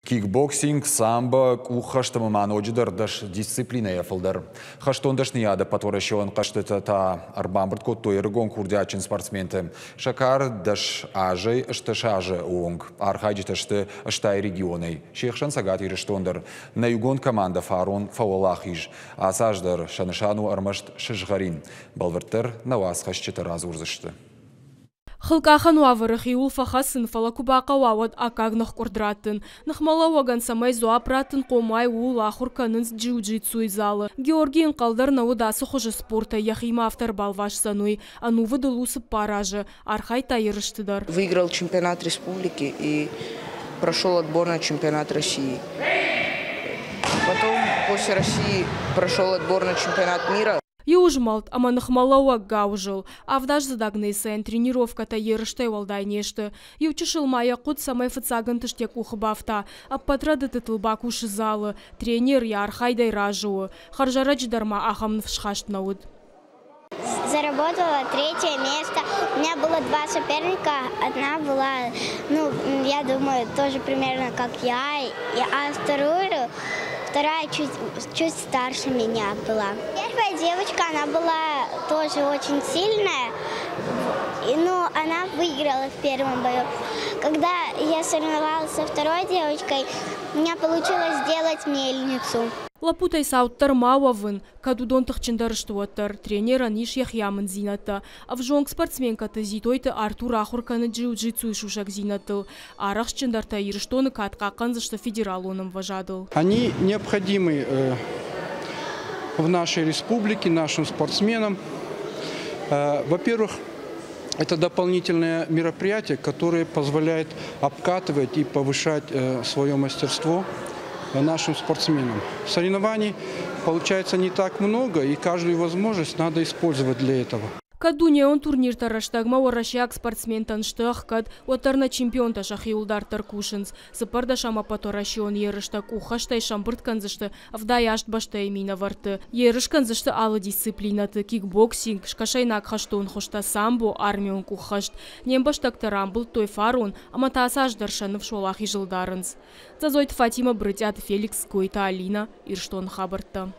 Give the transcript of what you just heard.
Кикбоксинг, самбо, къуххӕст ӕмӕ ма ноджыдӕр 10 дисциплинӕйӕ фылдӕр. Хӕстон дӕсныйады ӕппӕтуӕрӕсеон хъӕзтытӕ та ӕрбамбырд кодтой ӕрыгон курдиатджын спортсменты. Сӕ кар 10 азӕй 18 азы онг. Архайджытӕ сты 80 регионӕй. Се хсӕн Цӕгат Ирыстон дӕр. Нӕ иугонд командӕ фарон фӕуӕлахиз. Ацы аз дӕр сӕ нысан у ӕрмӕст сызгъӕрин. Бӕлвырддӕр нӕ уацхӕсджытӕ радзурдзысты. Хылкъахӕн уавӕры хиуыл фӕхӕцын, фӕлӕ куы бахъӕуа, уӕд аккаг ныхкъуырд раттын. Ныхмӕлӕууӕгӕн цӕмӕй дзуапп раттын хъомӕй, ууыл ахуыр кӕнынц джиу-джитсуйы залы. Георгий ӕнхъӕл дӕр нӕ уыд ацы хуызы спортӕй йӕхимӕ афтӕ ӕрбалвасдзӕн, уый. Ӕнувыд ыл у 4 азы. Архайдта ерысты дӕр. Выиграл чемпионат республики и прошел отбор на чемпионат России. Потом после России прошел отбор на чемпионат мира. Иу змӕлд ӕмӕ ныхмӕлӕууӕг гауызыл. Авдаздзыд Агнесӕйӕн тренировкӕтӕ ерыстӕй уӕлдай не сты. Иу чысыл ма йӕ хъуыд, цӕмӕй фыццаг ӕнтыст йӕ къухы бафта. Ӕппӕт рӕдыдтытыл бакусы залы. Тренер йӕ архайдӕй разы у. Хӕрзӕрӕджы дӕр ма ахӕм ныфсхаст нӕ уыд. Заработала третье место. У меня было два соперника. Одна была, ну, я думаю, тоже примерно как я, а вторую, вторая чуть, чуть старше меня была. Первая девочка, она была тоже очень сильная, и, ну, она выиграла в первом бою. Когда я соревновалась со второй девочкой, у меня получилось сделать мельницу. Лӕппутӕй цауддӕр ма уӕвын, кӕд уыдон тыхджындӕр сты, уӕддӕр. Тренерӕн ис йӕхи амынддзинӕдтӕ. Ӕвзонг спортсменкӕты Зитойты Артур ахуыр кӕны джиу-джитсуйы сусӕгдзинӕдтыл. Арӕхстджындӕртӕ Ирыстоны кад хъахъхъӕндзысты федералон ӕмвӕзадыл. Они необходимы в нашей республике, нашим спортсменам. Во-первых, это дополнительное мероприятие, которое позволяет обкатывать и повышать свое мастерство нашим спортсменам. Соревнований получается не так много, и каждую возможность надо использовать для этого. Кӕд дунеон турниртӕ рӕстӕгмӕ уӕрӕсейаг спортсментӕн сты ӕхгӕд, уӕддӕр нӕ чемпионтӕ сӕхиуыл дарддӕр кусынц. 14-ӕм ӕппӕтуӕрӕсеон ерыстӕ къуххӕстӕй сӕмбырд кӕндзысты 78 бӕстӕйы минӕвӕртты. Ерыс кӕндзысты алы дисциплинӕты: кикбоксинг, скӕсӕйнаг хӕстон хуызтӕ, самбо, армион къуххӕст. Не мбӕстӕгтӕ рамбылдтой фарон ӕмӕ та ацы аз дӕр сӕ ныфс уӕлахизыл дарынц. Дзӕдзойты Фатимӕ, Брытъиаты Феликс, Гойты Алина, Ирыстоны хабӕрттӕ.